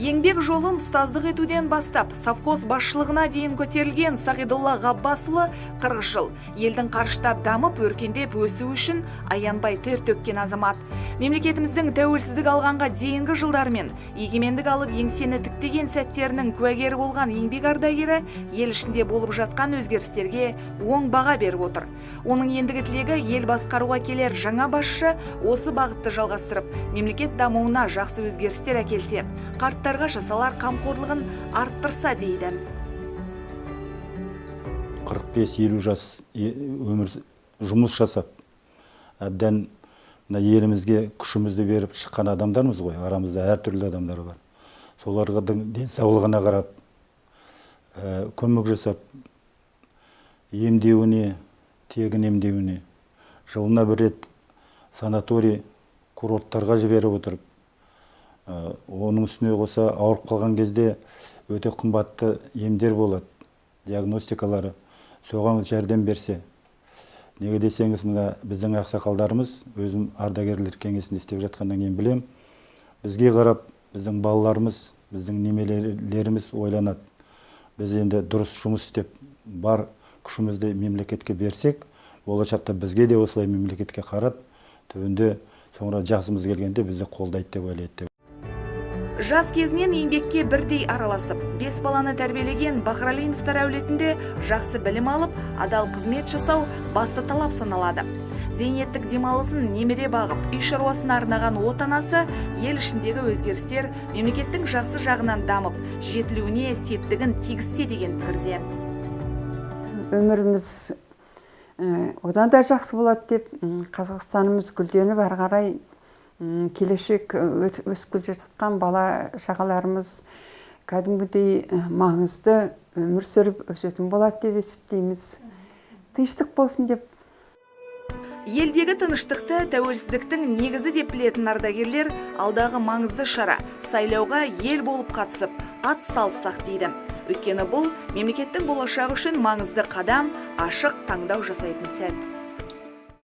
Еңбек жолын ұстаздық етуден бастап, совхоз басшылығына дейін көтерілген Сағидолла Ғаббасұлы 40 жыл елдің қарыштап дамып, өркендеп өсуі үшін аянбай тер төккен азамат. Мемлекетіміздің тәуелсіздік алғанға дейінгі жылдары мен егемендік алып, еңсені тіктеген сәттерінің куәгері болған еңбек ардагері ел ішінде болып жатқан өзгерістерге оң баға беріп отыр. Оның ендігі тілегі: ел басқаруға келер жаңа басшы осы бағытты жалғастырып, мемлекет дамуына жақсы өзгерістер әкелсе, қарттарға жасалар қамқорлығын арттырса дейді. 45-50 жас өмір жұмыс жасап, әбден мына елімізге күшімізді беріп шыққан адамдармыз ғой. Арамызда әртүрлі адамдар бар. Солардың денсаулығына қарап, көмек жасап, емдеуіне, тегін емдеуіне, жылына бір рет санаторий, курорттарға жіберіп отырып, оның үстіне қоса ауырып қалған кезде өте қымбатты емдер болады, диагностикалары, соған жәрдем берсе. Неге десеңіз, мына біздің ақсақалдарымыз, өзім ардагерлер кеңесінде істеп жатқаннан кейін білем, бізге қарап біздің балаларымыз, біздің немерелеріміз ойланады. Біз енді дұрыс жұмыс істеп, бар күшімізді мемлекетке берсек, болашақта бізге де осылай мемлекетке қарап, түбінде соңыра жасымыз келгенде бізді қолдайды деп ойлайды деп. Жас кезінен еңбекке бірдей араласып, бес баланы тәрбиелеген Бахралиновтар әулетінде жақсы білім алып, адал қызмет жасау басты талап саналады. Зейнеттік демалысын немере бағып, үй шаруасына арнаған отанасы ел ішіндегі өзгерістер мемлекеттің жақсы жағынан дамып, жетілуіне септігін тигізсе деген пікірде. Өміріміз одан да жақсы болады деп, Қазақстанымыз гүлденіп, ары қарай келешек өсіп келе жатқан бала шағаларымыз кәдімгідей маңызды өмір сүріп өсетін болады деп есептейміз. Тыныштық болсын деп. Елдегі тыныштықты тәуелсіздіктің негізі деп білетін ардагерлер алдағы маңызды шара сайлауға ел болып қатысып, ат салыссақ дейді. Өйткені бұл мемлекеттің болашағы үшін маңызды қадам, ашық таңдау жасайтын сәт.